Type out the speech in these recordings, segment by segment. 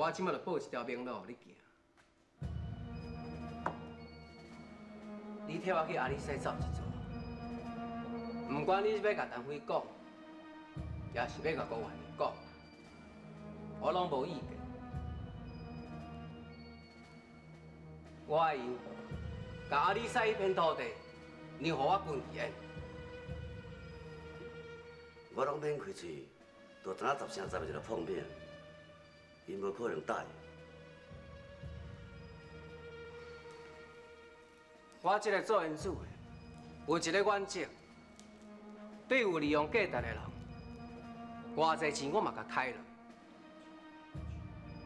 我這馬就報一條明路予你行。你替我去阿里山走一遭，不管你是欲共陳輝講，抑是欲共郭元講，我攏無意見。我愛𪜶共阿里山彼片土地讓予我軍旗煙。我攏免開喙，就知影十成十會一個碰面，𪜶無可能答應。我這個做園主的，有一个原則，對有利用價值的人，偌濟錢我嘛共開落。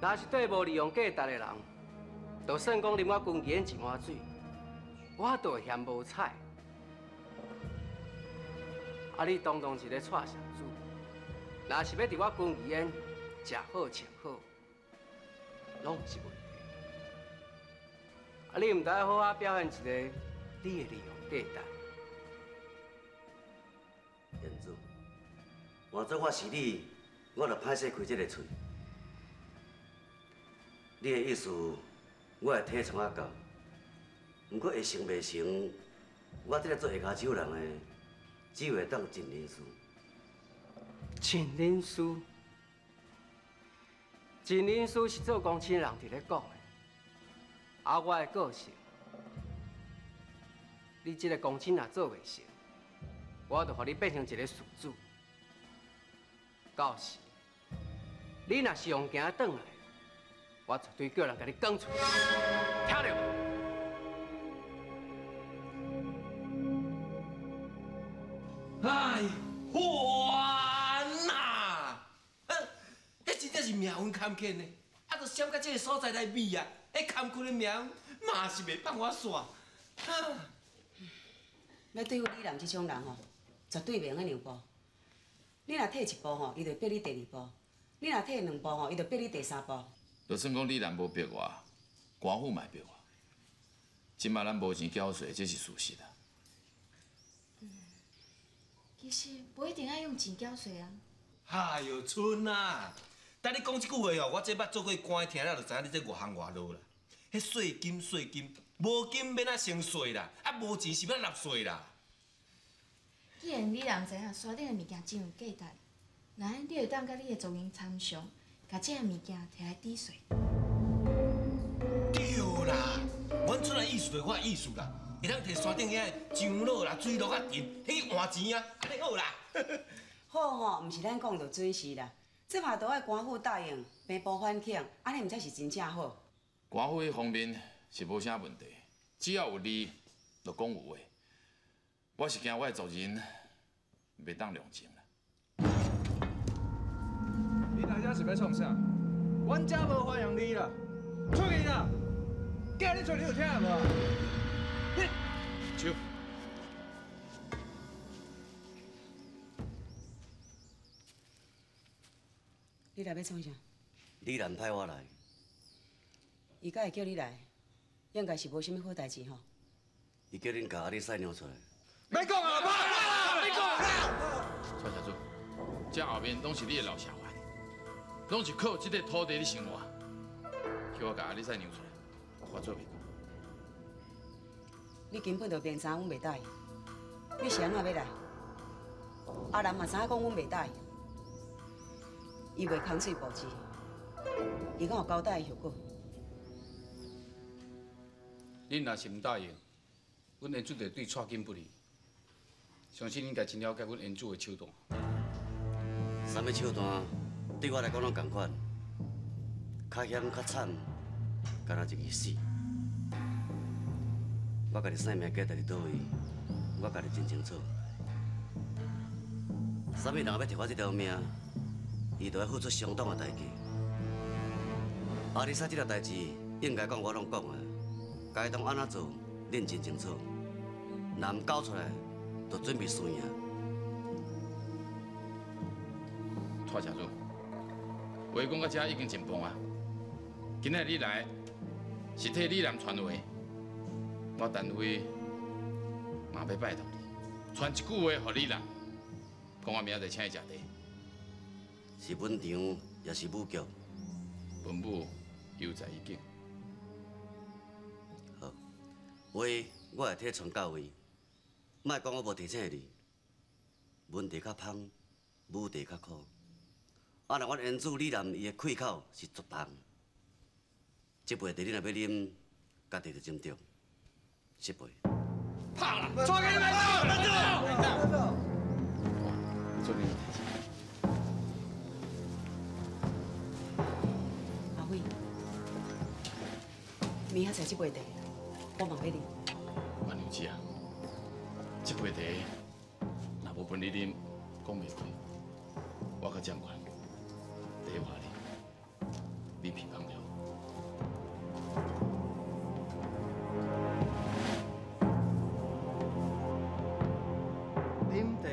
若是對無利用價值的人，就算講啉我軍旗煙一碗水，我都會嫌無彩。啊，你堂堂一个蔡社主，若是欲佇我軍旗煙食好穿好，攏毋是問題。啊！你毋知好好表現一个你的利用價值。賢主，換做我是你，我就歹勢開這个喙。你的意思，我會體諒啊到。毋過會成袂成，我這个做下跤手人的，只會當盡人事。盡人事，盡人事是做公親人佇咧講的。啊，我的個性，你這个公親若做袂成，我就予你變成一个事主。到時，你若是用行轉來，我絕對叫人共你趕出去。聽著無？哎，煩啊！彼真正是命運坎坷呢，啊，就閃到這个所在來比啊！彼坎坷的命嘛是袂放我煞。啊！欲對付李南這種人吼，絕對袂用得讓步。你若退一步吼，伊就逼你第二步；你若退兩步吼，伊就逼你第三步。就算講李南無逼我，官府嘛會逼我。這擺咱無錢繳稅，這是事實啊。其實無一定愛用錢繳稅啊。哎喲，春啊！等你講這句話哦，我這捌做過官的，聽了就知影你這外行外路啦。彼稅金稅金，無金欲按怎收稅啦？啊，無錢是欲按怎納稅啦？既然你人知影山頂的物件真有價值，那你會當佮你的族人參詳，共這个物件提來抵稅。對啦，阮村的意思就是我的意思啦，會當提山頂遐个樟腦啦、水落仔藤，彼去換錢啊，按呢好啦。好吼，毋是咱講就準時啦，這嘛都愛官府答應，平步反省，按呢毋才是真正好。官府彼方面是無啥問題，只要有利，就講有話。我是驚我的族人袂當量情啦。你來遮是欲創啥？阮遮無歡迎你啦，出去啦！叫你出去，你有聽無？你，手。你來欲創啥？李蘭派我來。伊敢會叫你來，應該是無啥物好代誌吼。伊叫恁共阿里賽讓出來。免講啊，爸！免講啊！蔡社主，這後面攏是你的老社員，攏是靠這个土地咧生活。叫我共阿里賽讓出來，我做袂到。你根本就明知影阮袂答應，你是按怎欲來？阿蘭嘛知影講阮袂答應，伊袂空喙布置，伊敢有交代的後果？恁若是毋答應，阮園主就對蔡金不利。相信恁應該真了解阮園主的手段。啥物手段，對我來講攏仝款，較險較慘，敢若一支死。我家己性命價值佇佗位，我家己真清楚。啥物人欲摕我這條命，伊就愛付出相當的代價。阿里山這條代誌，應該講我攏講啊，該當按怎做，恁真清楚。若毋交出來，就準備輸贏。蔡社主，話講到這已經真棒啊！今仔日你來是替李南傳話，我陳輝嘛欲拜託你，傳一句話予李南，講我明仔載請伊食茶。是文場，抑是武局，文武犹在意境。好，话我会替传到位，莫讲我无提醒你。文茶较芳，武茶较苦。啊，若阮园主李南伊的气口是足重，这杯茶你若欲啉，家己就斟酌。失陪。拍啦！错给你们走，走。阿伟，明仔载这杯茶，我嘛欲啉。万娘子啊，这杯茶若无分你啉，讲袂过。我较掌权，茶我啉，你批放就好。啉茶？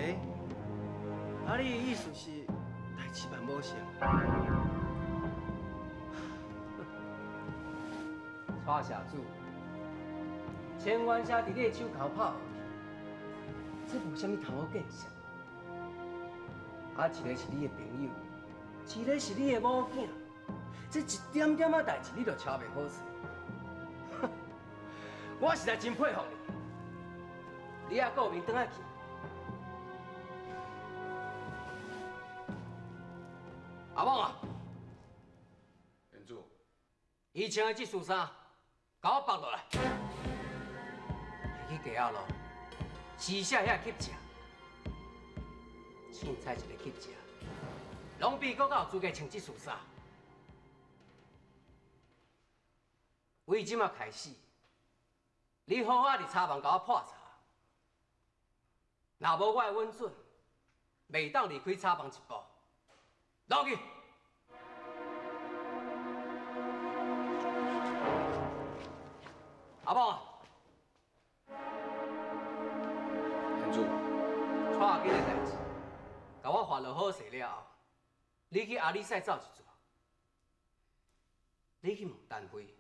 啊，你的意思是代志办无成？蔡社主，千万声伫你的手铐拍落去，这无啥物通好见识。啊，一个是你的朋友，一个是你的某囝，这一点点仔代志你都超袂好势。我实在真佩服你，你也顾面转来去。阿猛啊，园主，伊穿的这束衫，共我绑落来，去街仔路，时下遐乞食，凊彩一个乞食，拢比阁较有资格穿这束衫。为这马开始，你好好伫茶房共我泡茶，若无我的允准，袂当离开茶房一步。落去。阿某，园主，蔡金的代志，共我发落好势了后，你去阿里山走一转，你去问陈辉，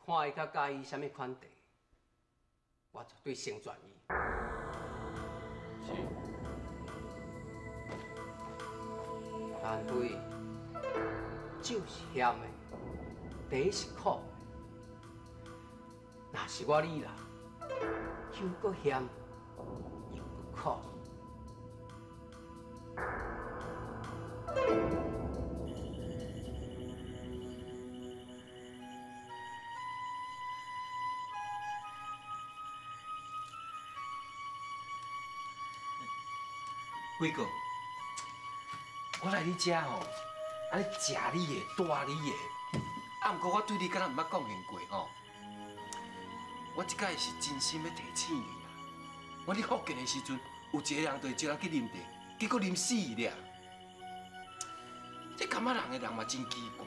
看伊较佮意啥物款茶，我绝对成全伊。是。陈辉，酒是咸的，茶是苦的。若是我你啦，又阁咸又阁苦。辉哥，我来你遮吼，按呢食你的，带你的，啊，毋过我对你敢若毋捌贡献过吼。我这摆是真心欲提醒你啦。我伫福建的时阵，有一个人就招人去啉茶，结果啉死了。这感觉人的人嘛真奇怪，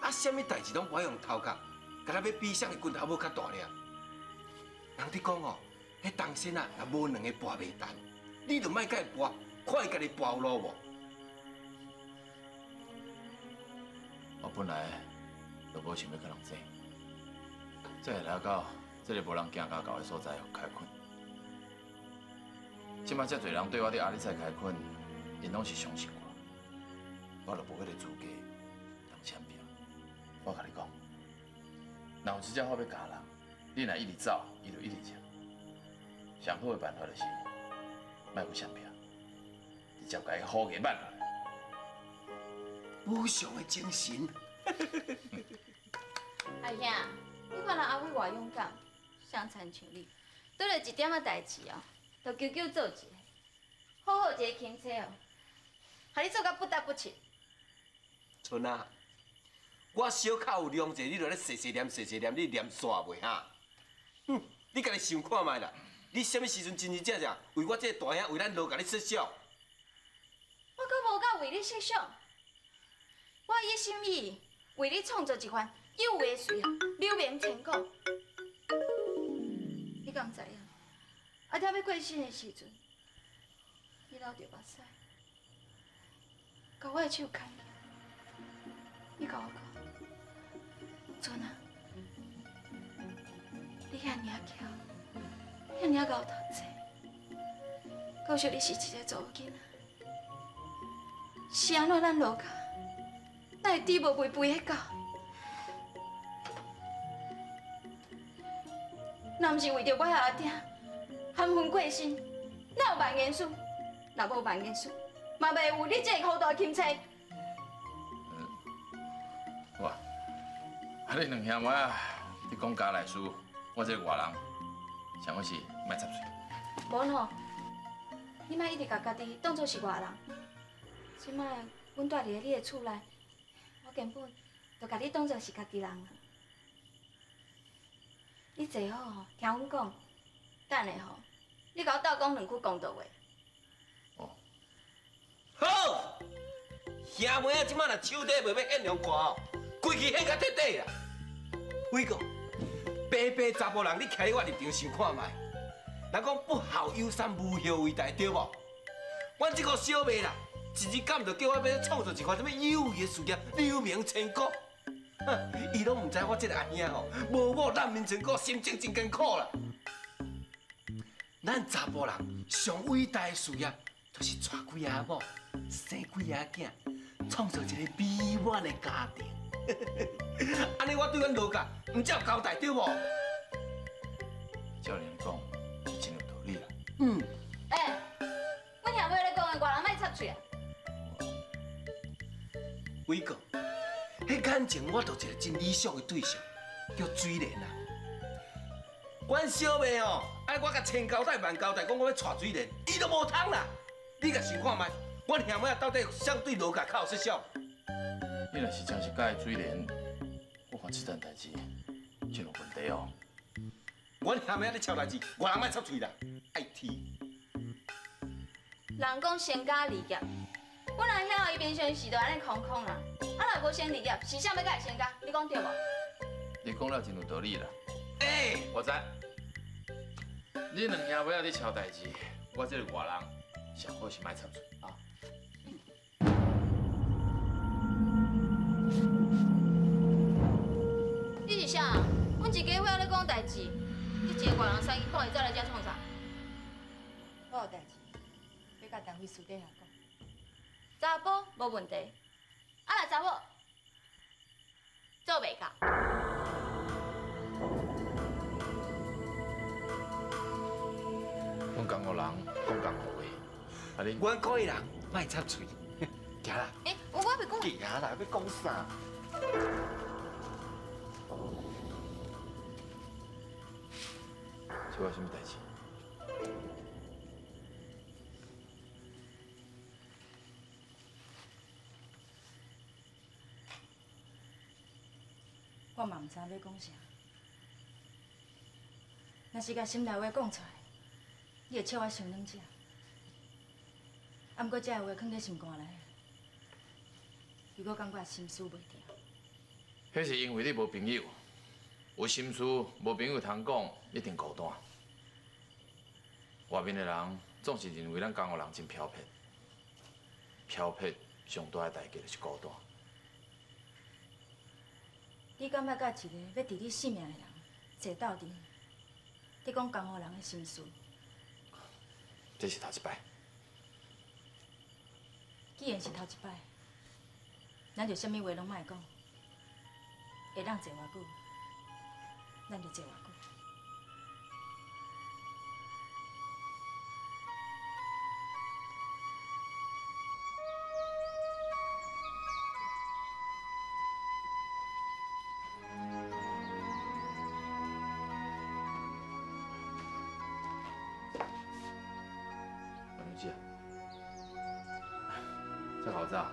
啊，啥物代志拢无爱用头壳，敢若欲比谁的拳头母较大粒。人伫讲哦，彼东仙啊，若无两个跋袂弹，你就莫共伊跋，看伊家己跋有路无？我本来就无想欲共人争，才会来到这个无人行甲到的所在开垦。这摆遮济人对我伫阿里山开垦，𪜶拢是相信我，我就无彼个资格通相拼。我共你讲，若有一只虎欲咬人，你若一直走，伊就一直食。上好的办法就是，莫去相拼，直接共伊虎牙挽落来。无上的精神。阿兄，你看人阿伟偌勇敢，谁亲像你，拄著一点仔代志哦，就求求做一个，好好一个轻车哦，予你做甲不得不切。春仔，我小可有量者，你就咧细细念、细细念，你念煞袂哈？哼，你家己想看觅啦，你啥物时阵真真正正为我这个大兄、为咱罗家你设想？我阁无够为你设想，我一心一意为你创造一番有话随留名千古。你敢知影？阿忝欲过身的时阵，你流著目屎，共我的手牵起，你共我讲，春仔，你遐尔巧，遐尔𠢕读册，告诉你是一个查某囡仔，是按怎咱罗家哪會豬無肥肥彼狗？若毋是為著我遐阿囝含混過身，哪有萬言書？若無萬言書，嘛袂有你這個糊塗的親戚。哇！啊，你兩兄妹啊，你講家內事，我這個外人，上好是莫插喙。無吼，你莫一直共家己當作是外人。這擺阮蹛佇咧你的厝內，我根本就共你當作是家己人啊。你坐好吼，聽阮講。等下吼，你共我鬥講兩句公道話。哦。好，兄妹仔這擺若手底袂欲獻兩歌哦，規氣獻甲徹底啦。偉哥，白白查埔人，你徛咧我立場想看覓？人講不孝有三，無後為大，對無？阮這個小妹啦，一日敢就叫我欲創造一番啥物有為的事業，留名千古。伊攏毋知我這個阿兄吼，無某難眠千古，心情真艱苦啦。咱查埔人上偉大的事業，就是娶幾个某，生幾个囝，創造一個美滿的家庭。按呢，我對阮羅家毋才有交代，對無？照你講，是真有道理啦。嗯。欸，阮兄妹咧講的，外人莫插喙啊。偉哥，彼感情我就一個真理想的對象，叫水蓮啊。阮小妹吼，愛我共千交代萬交代，講我欲娶水蓮，伊都無通啦。你共想看覓，阮兄妹仔到底誰對羅家較有設想？你若是真是佮意水蓮，我看這件代誌真有問題哦。阮兄妹仔咧撨代誌，外人莫插喙啦，愛提。人講成家立業，阮阿兄伊平常時就按呢空空啦，啊若無先立業，是啥欲佮伊成家？你講對無？你講了真有道理啦。欸，我知。你兩兄妹仔咧撨代誌，我這個外人上好是莫插喙啊。你是啥？阮一家伙仔咧講代誌，你一個外人使去看伊走來遮創啥？我有代誌，欲佮陳偉私底下講。查埔無問題，啊若查某做袂到。阮江湖人講江湖話，啊你？阮古意人莫插喙，行啦。欸，我袂講。行啦，欲講啥？這有啥物代誌？我嘛毋知影欲講啥，若是共心內話講出來，你會笑我傷軟食。啊，毋過這个話囥佇心肝內，如果感覺心事袂定。彼是因為你無朋友，有心事無朋友通講，一定孤單。外面的人總是認為咱江湖人真飄撇，飄撇上大的代價就是孤單。你敢欲佮一個欲佇你性命的人坐鬥陣，咧講江湖人的心事？這是頭一擺。既然是頭一擺，咱就啥物話攏莫講，會當坐偌久，咱就坐偌久。王小姐，這好早。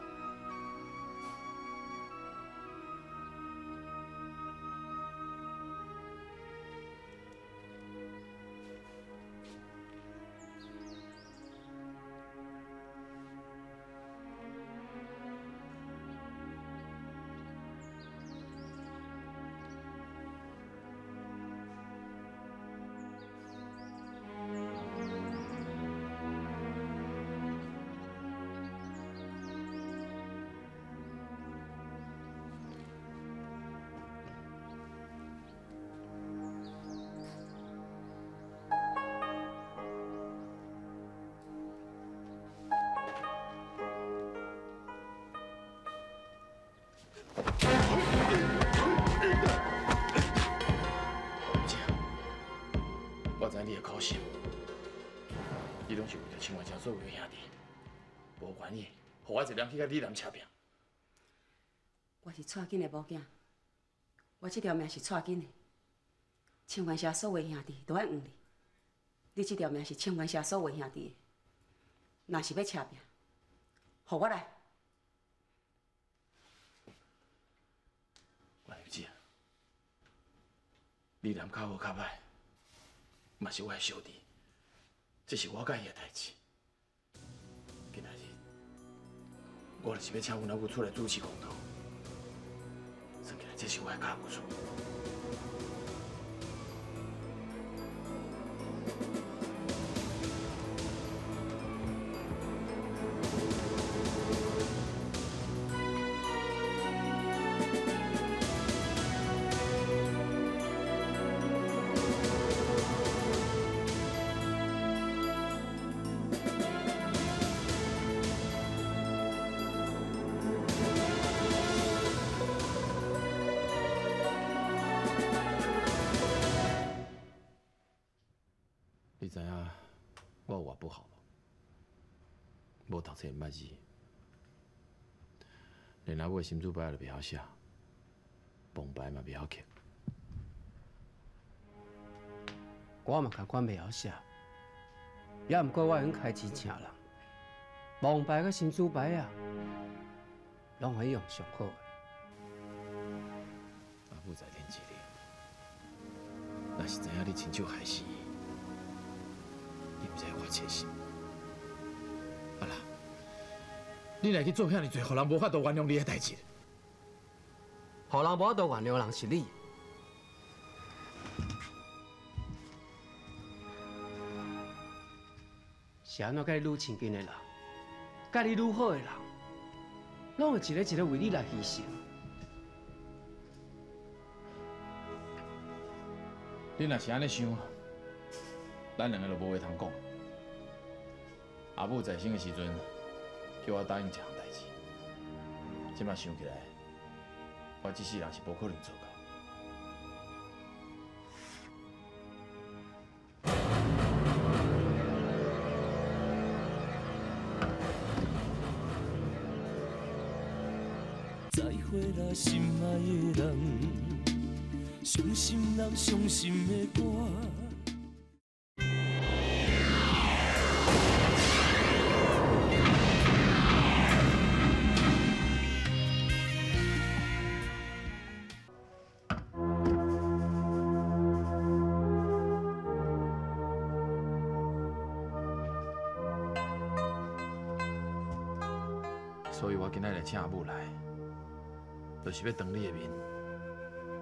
予我一个人去佮李南车拼。我是蔡金的某囝，我这条命是蔡金的。清源社所有兄弟都爱怨你，你这条命是清源社所有兄弟的。若是欲车拼，予我来。关秀姐，李南较好较歹，嘛是我的小弟，这是我佮伊的代志。今仔日，我就是欲请阮阿母出来主持公道，算起来这是我的家务事。你知影我有偌不好无？无读册，毋捌字，连阿母的心主牌都袂晓写，王牌嘛袂晓刻。我嘛共款袂晓写，也毋过我会用开钱请人，王牌佮神主牌啊，拢予伊用上好的。阿母在天之灵，若是知影你亲手害死伊，你毋知我切心。啊啦，你来去做遐尔济，予人无法度原谅你的代志。予人无法度原谅人是你。是按怎佮你愈亲近的人，佮你愈好的人，拢会一个一个为你来牺牲。你若是按呢想，咱两个就无话通讲。阿母在生的时阵，叫我答应一项代志，这摆想起来，我这世人是无可能做到。再会啦，心爱的人，伤心人伤心的歌。所以我今仔日请阿母来，就是欲当你的面，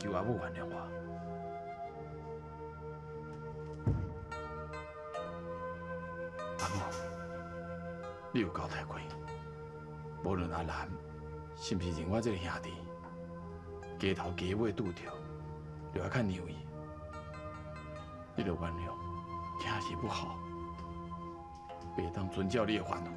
求阿母原谅我。阿母，你有交代过，无论阿兰是毋是认我这个兄弟，家头家尾拄著，就爱较让伊，你著原谅，兄弟不好，袂当遵照你的吩咐。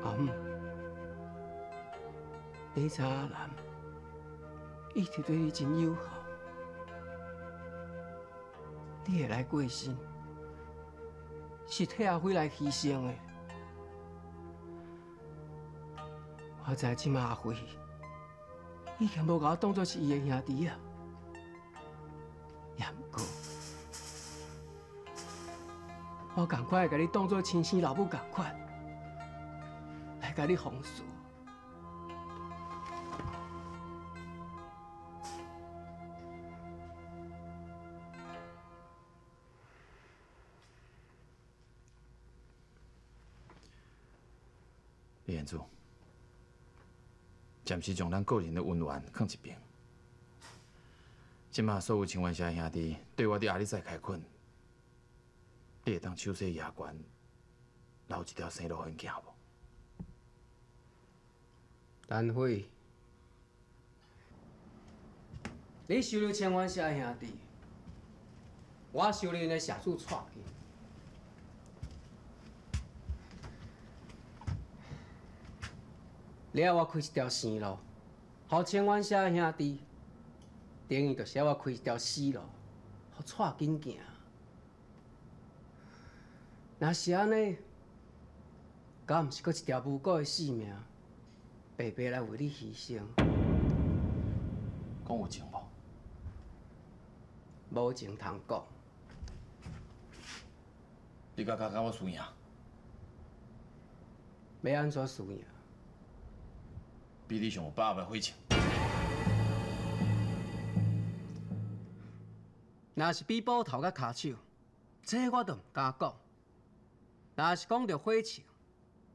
阿姆，你知阿兰一直对你真友好，你会来过身，是替阿辉来牺牲的。我知这摆阿辉已经无共我当作是伊的兄弟啊，也毋过，我仝款会共你当作亲生老母仝款。来共你奉事。李彦祖，暂时将咱个人的恩怨放一边。这马所有清源社兄弟对我伫阿里山开垦，你会当手势牙关，留一条生路予𪜶行无？陈辉，你收留清源社兄弟，我收留𪜶的社主蔡金。你爱我开一条生路，予清源社兄弟，等于就是爱我开一条死路，予蔡金行。若是按呢，敢毋是阁一条无辜的性命，白白来为你牺牲？讲有情无？无情通讲。你感觉我输赢？欲按怎输赢？比你上有把握的火枪。若是比斧头佮跤手，这我都毋敢讲。若是讲著火枪，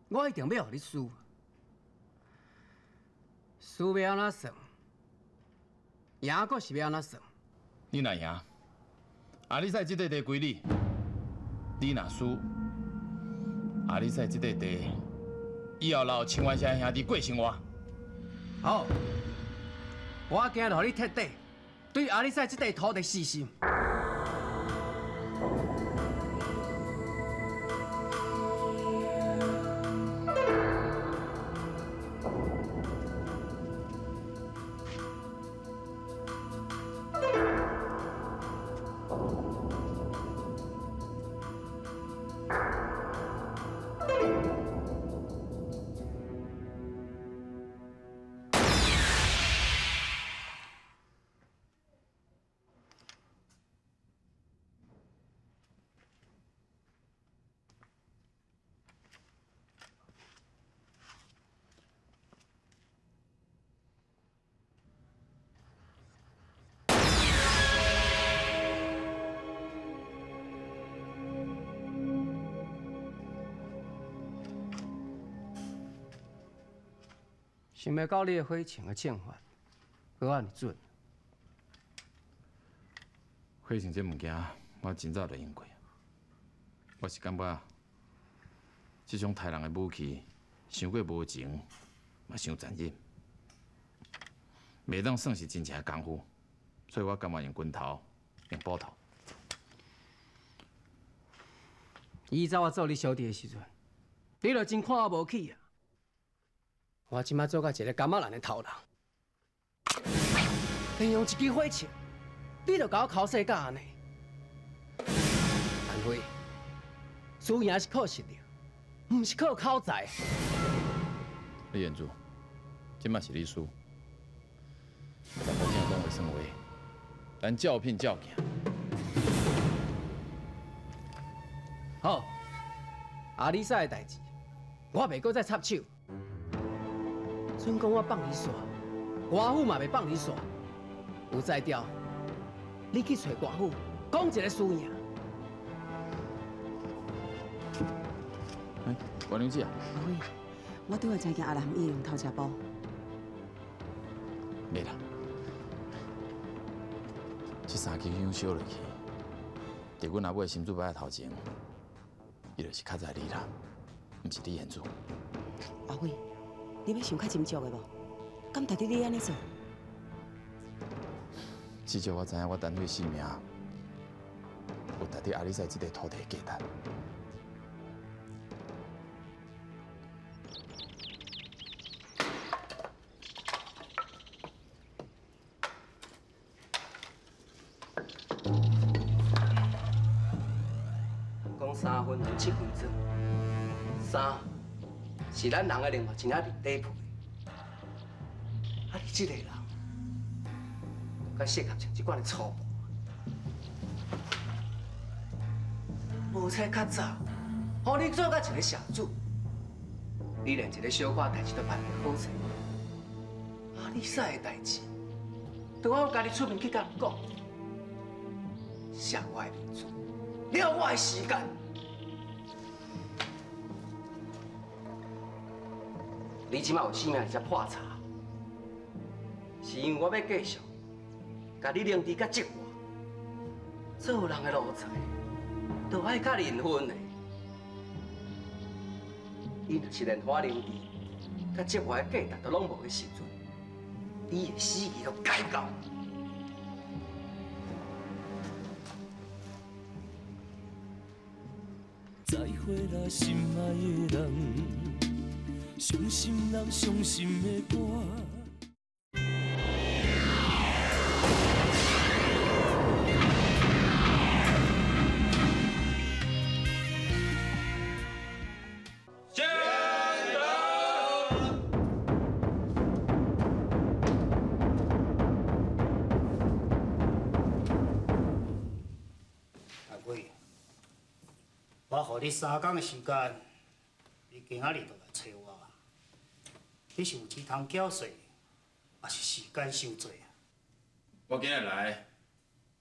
我一定欲予你输。输欲按怎算？赢阁是欲按怎算？你若赢，阿里赛这块地归你；你若输，阿里赛这块地以后留清源社兄弟过生活。好，我今日予你彻底对阿里赛这块土地死心。想袂到你的火枪的枪法，阁按呢准。火枪这物件，我真早就用过。我是感觉，这种杀人的武器，伤过无情，嘛伤残忍，袂当算是真正的功夫，所以我甘愿用拳头，用斧头。以早我做你小弟的时阵，你就真看我无起啊！我这摆做甲一个柑仔兰的头人，连用一支火枪，你就共我剾洗甲按呢？陈辉，输赢是靠实力，毋是靠口才。李彦祖，这摆是你输，淡薄仔讲话算话，咱照片照镜。好，阿里赛的代志，我袂阁再插手。准讲我放你煞，官府嘛袂放你煞。有才调，你去揣官府，讲一个输赢。哎，关娘子啊！阿辉，我拄仔知影阿南伊用偷食步。袂啦，这三支香烧落去，伫阮阿母的心主牌头前，伊就是较在你啦，毋是李彦祖。阿辉。你欲想较斟酌的无？敢值得你按呢做？至少我知影，我单位性命有值得阿里赛这块土地的价值。讲三分黄七分妆，三。是咱人的灵魂真正伫底皮，啊！你这个人，较适合穿这款的粗布，无册较早，予你做甲一个社主，你连一个小可代志都办袂好势，啊！你啥的代志，都我家己出面去共人讲，摔我的面子，了我的时间。你这摆有性命伫遮破查，是因为我欲继续共你凌迟佮折磨。做人的奴才，就爱较认分的。你若是连花凌迟佮折磨的价值都拢无的时阵，你的死期就该到。再会啦，心爱的人。伤心人伤心的歌。我予你三工的时间，你今仔日就来找我。你是有钱通缴税，抑是时间伤济啊？我今日来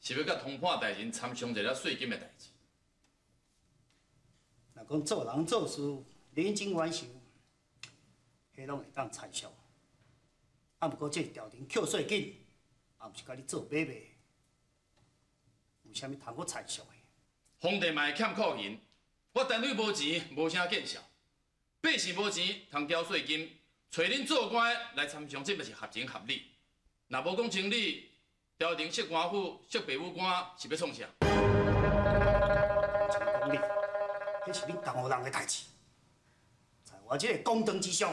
是欲佮通判大人参详一下税金的代志。若讲做人做事认真完成，彼拢会当参详。啊，毋过这朝廷扣税金，也毋是共你做买卖，有啥物通阁参详的？皇帝嘛会欠库银。我单位无钱，无啥见效。百姓无钱通交税金，揣恁做官的来参详，这嘛是合情合理。若无讲情理，朝廷设官府、设白武官是欲创啥？讲理，彼是恁江湖人的代志。在我这个公堂之上，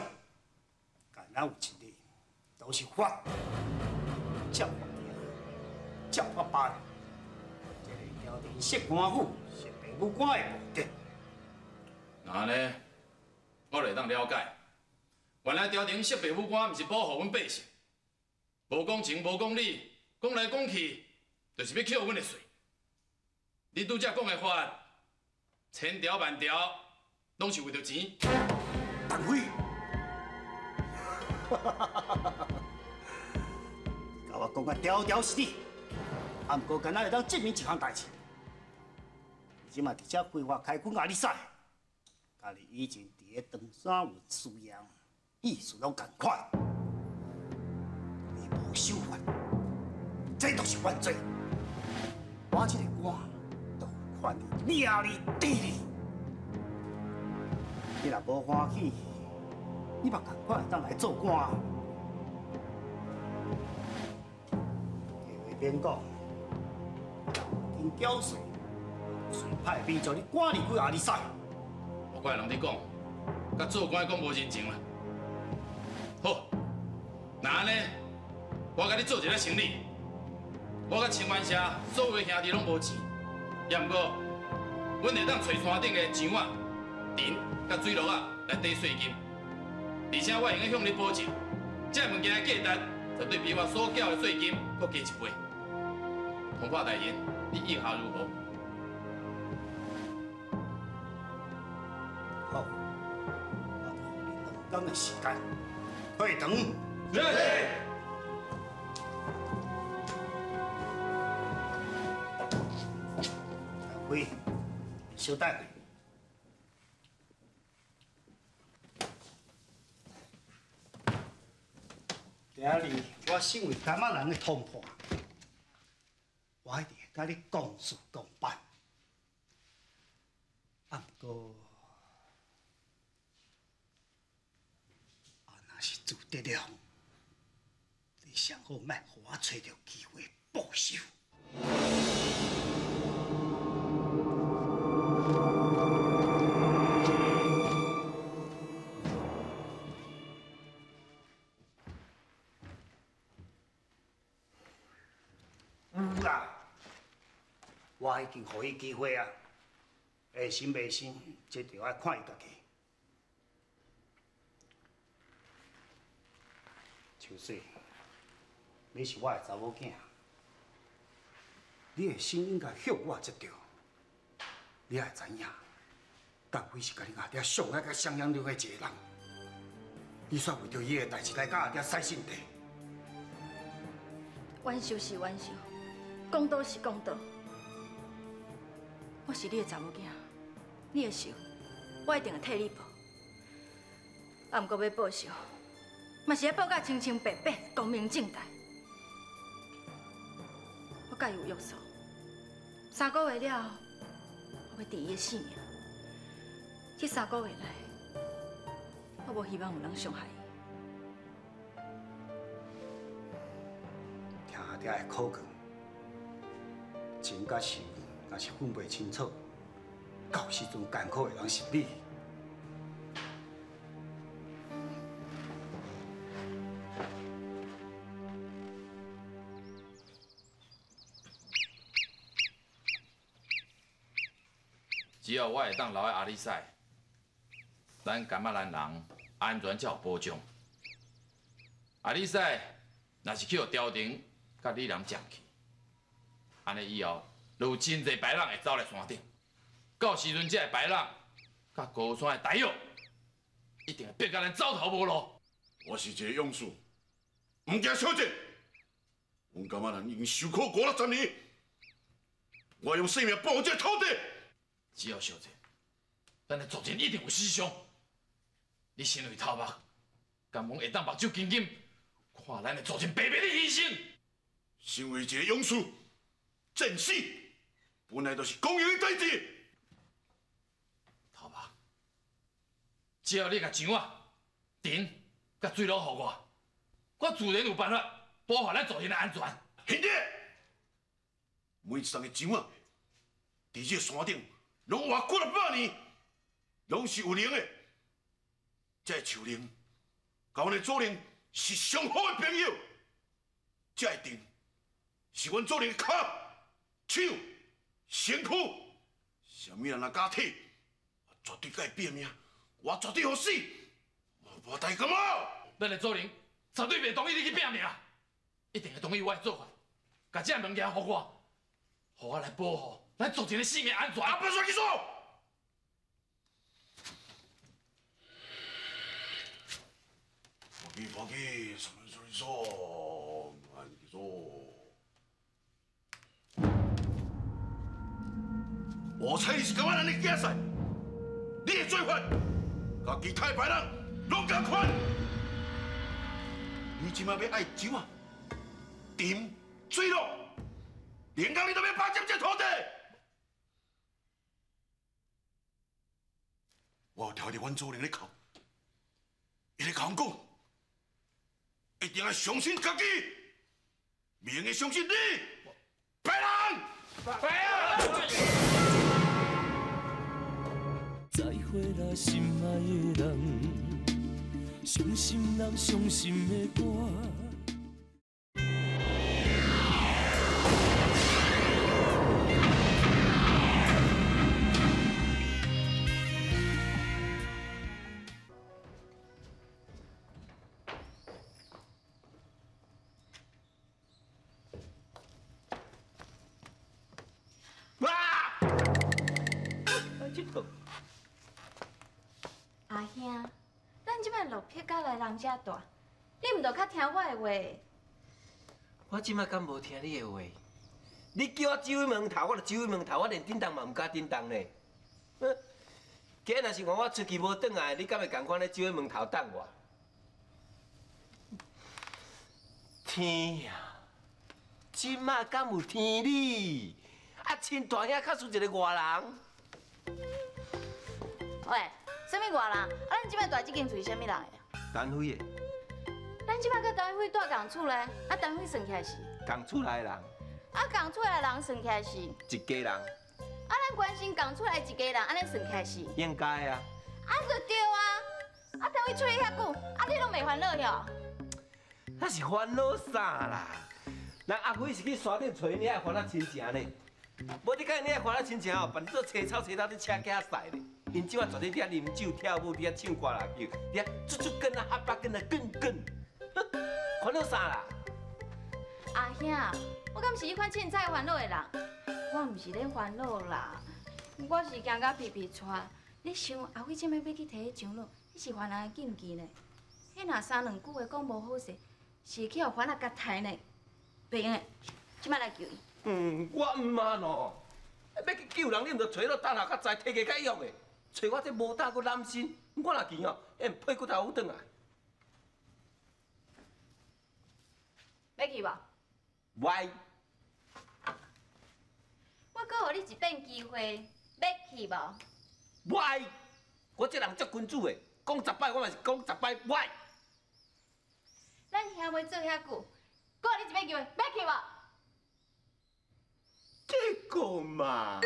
敢若有一日都是法，照法行，照法办。这个朝廷设官府、设白武官的目的。那按呢，我就会当了解，原来朝廷设白武官，毋是保护阮百姓，无讲情，无讲理，讲来讲去，就是欲扣阮的税。你拄才讲的法，千条万条，拢是为著钱。陈飞，共我讲甲条条是理，啊，毋过敢若会当证明一项代志。你这马伫遮规划开垦阿里山。家己以前伫咧长山有私盐，意思拢仝款。你无守法，这就是犯罪。我这个官就有权利掠你、治你。你若无欢喜，你嘛仝款会当来做官。计话免讲，已经缴税，税派兵将你赶离开阿里山。无怪人伫讲，佮做官讲无人情啦。好，那按呢，我共你做一个生理。我佮清源社所有的兄弟拢无钱，也毋过，阮会当揣山顶的墙仔、田佮水路仔来抵税金，而且我会用向你保证，这个物件的价值绝对比我所缴的税金阁加一倍。通判大人，你意下如何？好，我就予你两工的时间，退堂。是。陈飞，稍等。今日我身为感觉人的通判，我一定会佮你公事公办。啊，毋过，啊，若是朱德良，你上好莫予我揣著机会报仇。有啦，我已经予伊机会啊，会信袂信，这就爱看伊家己。秋水，你是我的查某囝，你的心应该向我这着。你爱知影，江辉是佮你阿爹上爱佮相养的一个人，你煞为著伊的代志来佮阿爹使性地。冤仇是冤仇，公道是公道。我是你的查某囝，你的仇，我一定会替你报。啊，毋过欲报仇，嘛是爱报甲清清白白、光明正大。我佮伊有约束，3个月了后，我欲治伊的性命。这3个月内，我无希望有人伤害伊。听阿爹的口讲，情佮仇若是分袂清楚，到时阵艰苦的人是你。只要我會當留喺阿里山，咱感覺咱人安全才有保障。阿里山若是去予朝廷佮李南占去，按呢以後就有真濟白人會走來山頂。到時陣，這个白人佮高山的大勇，一定會逼甲咱走投無路。我是一个勇士，毋驚小戰。阮感覺咱已經受苦50年，我用性命保護這個土地。只要小戰，咱的族人一定有死傷。你身為頭目，敢講會當目睭金金，看咱的族人白白的犧牲。身為一個勇士，戰死本來就是光榮的代誌。頭目，只要你共牆仔、田、佮水路予我，我自然有辦法保護咱族人的安全。兄弟，每一丛的牆仔，佇這個山頂，攏活幾若百年，攏是有靈的。這个樹靈，佮阮的祖靈是上好的朋友。這个田是阮祖靈的跤、手、身軀，啥物人若敢提，我絕對共伊拼命，我絕對予死，我無代感冒。咱的祖靈絕對袂同意你去拼命，一定會同意我的做法，共這个物件予我，予我來保護咱族人的性命安全。阿伯說：“去说。”无去，什么说？慢说。我猜你是感觉咱的竞赛，你的做法，佮其他的白人攏仝款。你这马欲爱酒啊，甜水路，连讲你都欲霸占这土地。我有听著阮祖灵咧哭，伊咧共阮讲，一定爱相信家己，袂用得相信你，白人，白人。再会啦，心爱的人，伤心人伤心的歌。阿兄，咱这摆落魄到来人遮住，你毋著较听我的话？我这摆敢无听你的话？你叫我走去门头，我就走去门头，我连叮当嘛毋敢叮当呢。今日若是看我出去无转来，你敢会仝款咧走去门头等我？天啊，这摆敢有天理？啊，亲大兄较输一个外人。喂，啥物外人？啊，咱这摆住这间厝是啥物人的？陈辉的。咱这摆佮陈辉住仝厝咧，啊，陈辉算起来是？仝厝内的人。啊，仝厝内的人算起来是？一家人。啊，咱关心仝厝内一家人，按呢算起来是？应该啊。啊，就对啊。啊，陈辉出去遐久，啊，你拢袂烦恼哟？那是烦恼啥啦？人阿辉是去山顶揣你，还烦恼亲情呢。无你讲你爱烦恼亲情哦，办你做车草车到你车架驶咧。𪜶这摆绝对伫遐啉酒跳舞，伫遐唱歌啦叫，伫遐足足滚啊，哈巴滚啊，滚滚，烦恼啥啦？阿兄，我敢是彼款凊彩烦恼的人？我毋是咧烦恼啦，我是惊甲皮皮掣。你想阿辉这摆欲去提彼长老，彼是番人的禁忌呢。彼若三两句话讲无好势，是会去予番仔夹刣呢。袂用的，这摆来救伊。嗯，我毋嘛喏，欲去救人，你毋著揣到胆仔较知，体格较勇的。揣我这无胆阁揽身，我若去哦，会屁骨头转来。欲去无？袂。我阁予你一遍机会，欲去无？袂。我这人足君子的，讲10摆我嘛是讲10摆袂。咱兄妹做遐久，阁予你一摆机会，欲去无？这个嘛。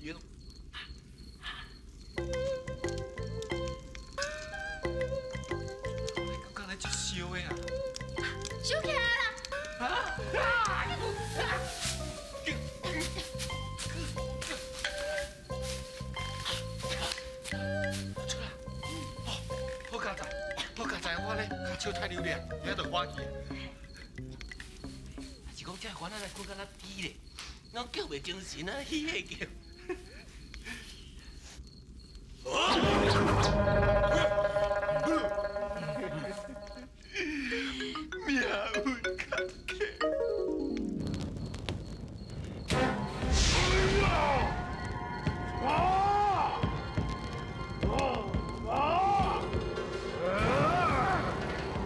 对。刚才足烧的啊！烧起来啦！啊！出来！好佳哉，好佳哉，我咧跤手太溜咧，遐就火去。是讲这番仔来困敢若猪咧，我叫袂精神啊，喜个叫。命运坎坷。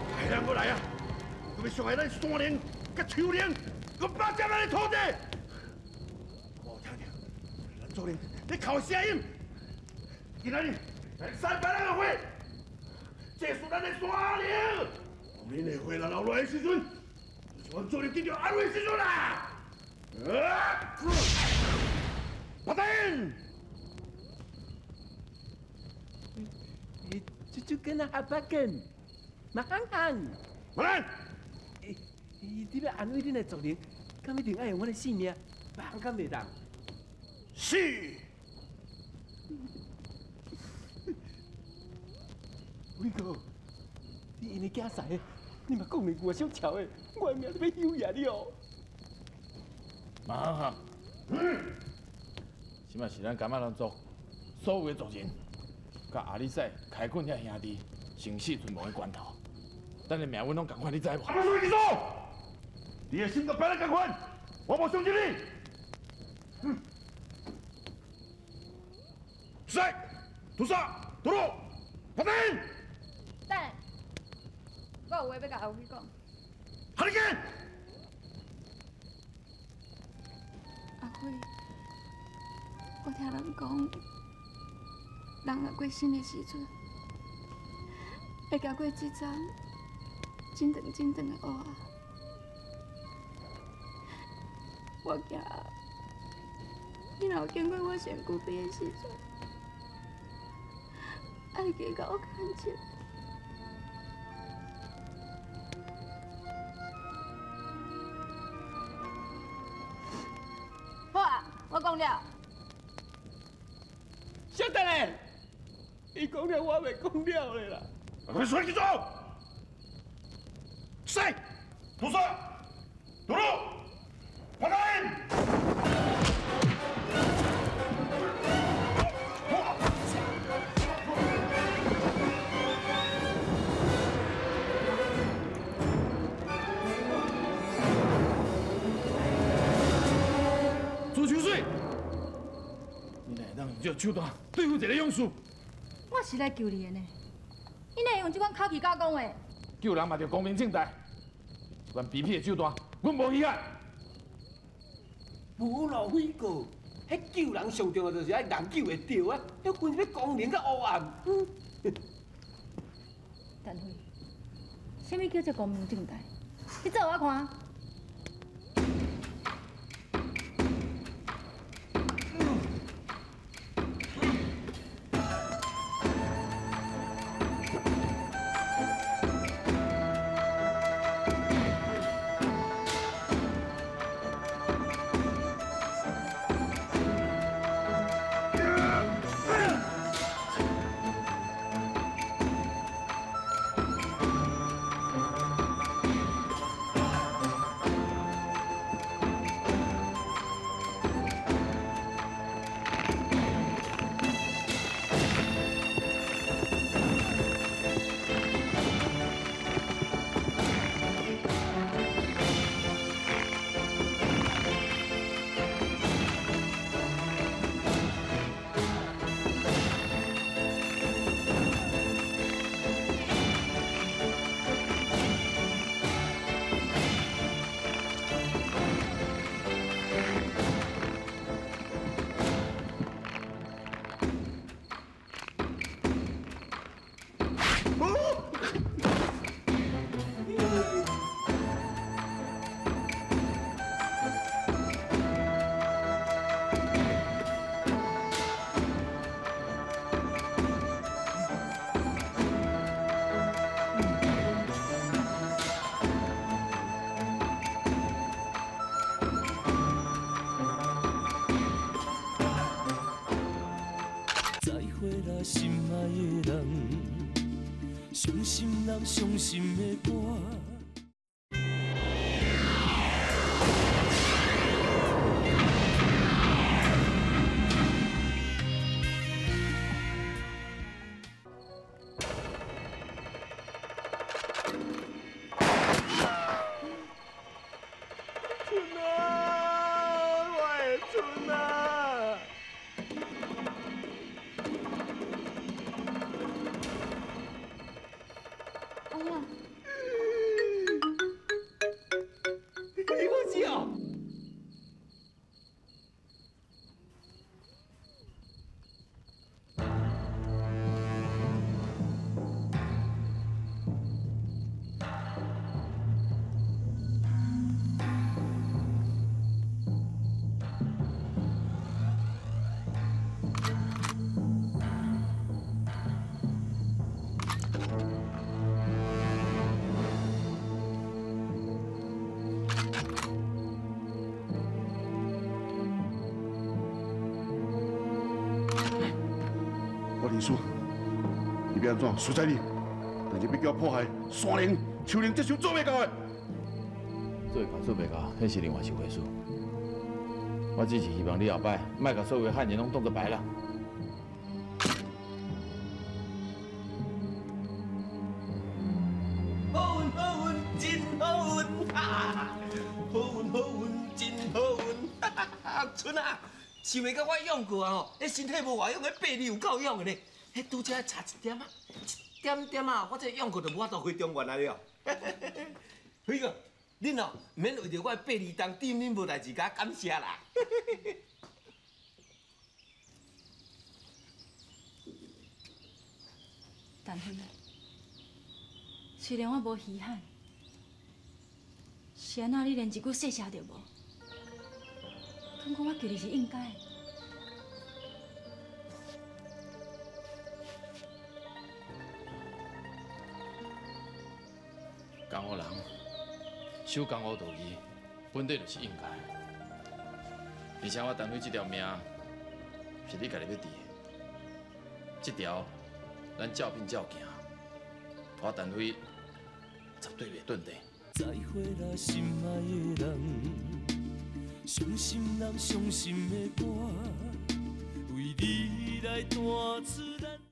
大人过来啊！阁欲伤害咱山林、佮树林、佮霸占咱的土地！我有听著，咱祖灵咧哭声音，今仔日来三百人的火，这是咱的山林。当恁的火若留落来的时阵，就是阮祖灵得著安慰时阵啦！啊！巴丁！这就跟那阿巴根，马行行。马兰，你欲安慰恁的族人，敢一定爱用阮的性命？别人敢袂当？是。伟哥，你𪜶的囝婿，你嘛讲两句我想笑的，我的命都欲休赢你哦。马行行，这摆是咱噶玛兰族所有的族人，佮阿里赛开垦遐兄弟生死存亡的关头，咱的命运拢仝款，你知无？阿妈说，你的心佮别人仝款，我无相信你。赛，屠杀，屠戮，发兵。等下，我有话欲共阿辉讲。哈利根。阿辉，我听人讲，人若过身的时阵，会行过这层真长真长的乌仔。我惊，你若有经过我身躯边的时阵，爱记共我牵一下。好啊，我讲了。稍等下，伊讲了，我袂讲了咧啦。快说去走！赛，屠杀，屠戮，发兵！朱秋水，你若会当用这个手段对付一个勇士？我是来救你的呢，你哪会用这款口气佮我讲话？救人嘛著光明正大，这款卑鄙的手段，阮无稀罕。无路飞过，彼救人上重要就是爱人救会著啊！你分啥物光明佮黑暗？陈辉，啥物叫做光明正大？你做予我看。啊！会啦，心爱的人，伤心人伤心的歌。你欲按怎？随在你，但是欲叫我破坏山灵、树灵，这是做袂到的。做会到做袂到，彼是另外一回事。我只是希望你后摆莫共所有汉人拢当作白人。好运好运真好运，哈！好运好运真好运，哈哈！春啊，想袂到我用过啊吼，彼身体无偌勇，彼臂力有够勇的咧。彼拄才差一点仔，一点点啊，我这用过就无法度回中原啊了。辉哥，恁哦，毋免为著我的82重对恁无代志，共我感谢啦。陈辉，虽然我无稀罕，是按怎你连一句谢谢都无？敢讲我求你是应该的。江湖人守江湖道义，本底就是应该。而且我陈辉这条命是你家己欲治的，这条咱照拼照行，我陈辉绝对袂顿地。再会啦，心爱的人，伤心人伤心的歌，为你来弹出咱。